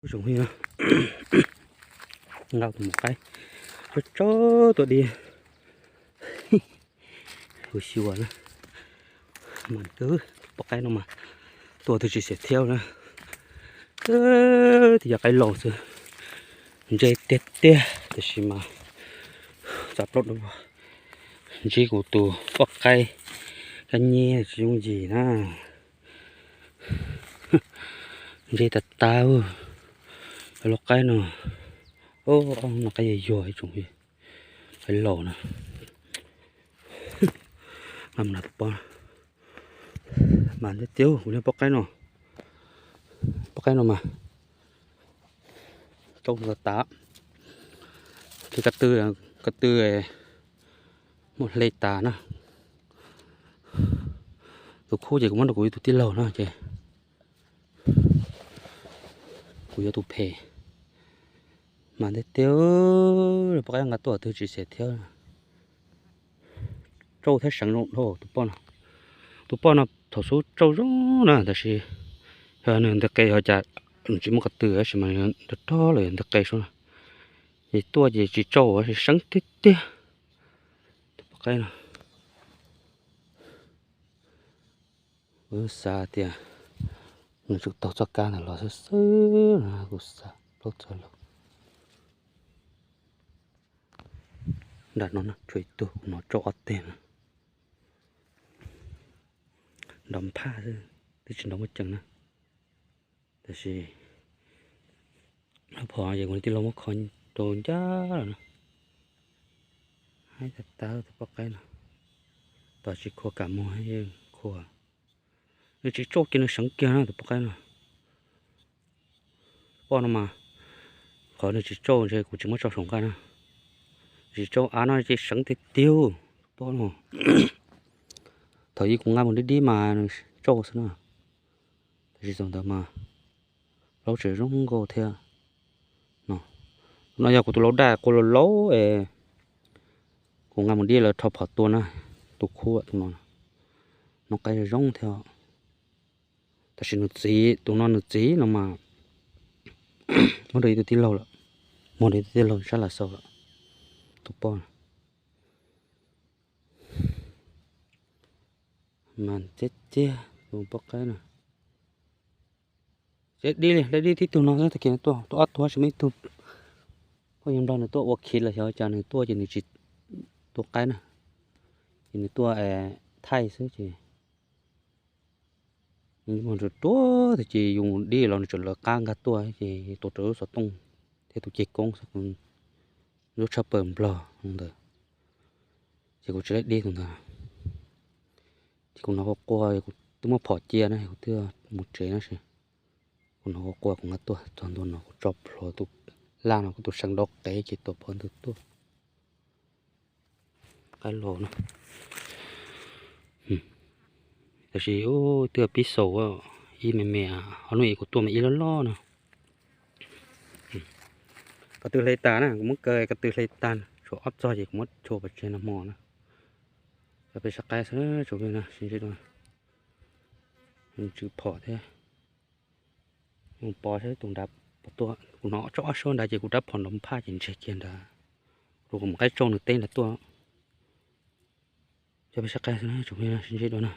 Tsoom phooj ywg, nqa tus maum qaib tsob tsob tuaj di, kuv xyuas na, mas twb poj qaib no mas tua twb tsis xim thiab na. Twb yog qaib laus xwb, ntse tiag tiag tiam sis mas txav plaub dub. Ntsib kuv tus poj qaib kab nyeb tsis yooj yim na. Ntse tas tas, lub qaib no, no qaib yuag yuag ib tsoom, qaib laus na. Nqa mus nrog tus pob, mas ntiab tiag kuv niag poj qaib no, poj qaib no mas tsauj tas tas, ces ko tw, ko tw muab hle tas na. Tus khub ces kuv muab rau kuv ib tug tij laug no ces kuv yuav tus phem. Mas ntiab tiag, poj qaib nqa tuaj twb tsis xim thiab. Tsauj thiab seev zoo dhau tus poj no. Tus poj no thaum xub tsauj zoo na, tab sis yog nws ntawm qe yog cas nws tsis muaj ko tw tab sis mas nrog rog lawm ntawm qe suab na. Ces tuaj ces tsis tsauj, seev tiag tiag. Tus poj qaib no, kuv xav tias nws tsum taug txoj kab ntawd los xwb xwb no, kuv xav plaub txog los. Nram no tshuav ib tug, kuv hnov tsauj ob teg na. Nrov nphaj xwb, twb tsis nrov muaj ceem na. Tab sis lub phom ces kuv tij laug muab kho rau ncaj lawm na. Haib tas tas tus poj qaib no, tos tsis khua kam muag yeej khua. Nws tsis tsauj kiag, nws seev kiag na tus poj qaib no. Poj no mas qhov nws tsis tsauj ntshe kuv tsis muab tso saum nqaj na. Tsis tsauj av no ces seev tiag tiag tus poj no. Thaum ub kuv nqa mus dib dib mas nws tsauj xwb na. Tab sis thaum ntawd mas plaub tseem zoo nkauj thiab. No, tus no yog kuv tus laus daj qua laus laus es kuv nqa mus dib lawv rho phom tua na, tus khub tus no. No qaib zoo thiab. Tab sis nws txiv, tus no nws txiv no mas muab rau ib tug tij laug lawm, muab rau ib tug tij laug sab Lav Xaus lawm, tus poj no. Mas txiab txiab tus poj qaib no. Txiab dib li, dib tib tug no, tag kis tuaj ob tug tab sis muaj ib tug poj yawg Nplog nws tuaj ua khiv los xyov cas nws tuaj ces nws tsis tua qaib na, ces nws tuaj thaij xwb ces nws mus ruam ruam tiag ces yus dib los nws tseem lawv qab nkag tuaj ces tuav rawv lub xov tooj thiab tus ceg koob xwb, lub tshaj pawg Nplog ntawd. Ces kuv tsis laib dib tus ntawd. Ces kuv hnov qua qua, kuv twb muab phom cia na, kuv twb mus tsev na, kuv hnov qua qua kuv nqa tuaj txog ntua no kuv tso plhuav tus laj no, kuv tus seev dov qev ces tuav phov ntwg tuaj. Qaib laus no. Tab sis twb pib xaus, ib me me, ob hnub ib kuv tuaj mas ib loj loj no. Ko tw hle tas na, kuv muab kaw ko tw hle tas, tshuav ob txog ces kuv muab tshua pov tseg nag hmo na. Cov peb sab qaib xwb, tsoom phooj ywg na, sib ntsib dua, tswm phom thiab. Mus pov saib tus nrad puas tuaj, kuv hnov tsauj ob suab nrad ces kuv rab phom nrov nphaj ces ntseg kiag nrad, rau kuv mus qaib tsauj nws teb nrad tuaj. Cov peb sab qaib xwb, tsoom phooj ywg na, sib ntsib dua na.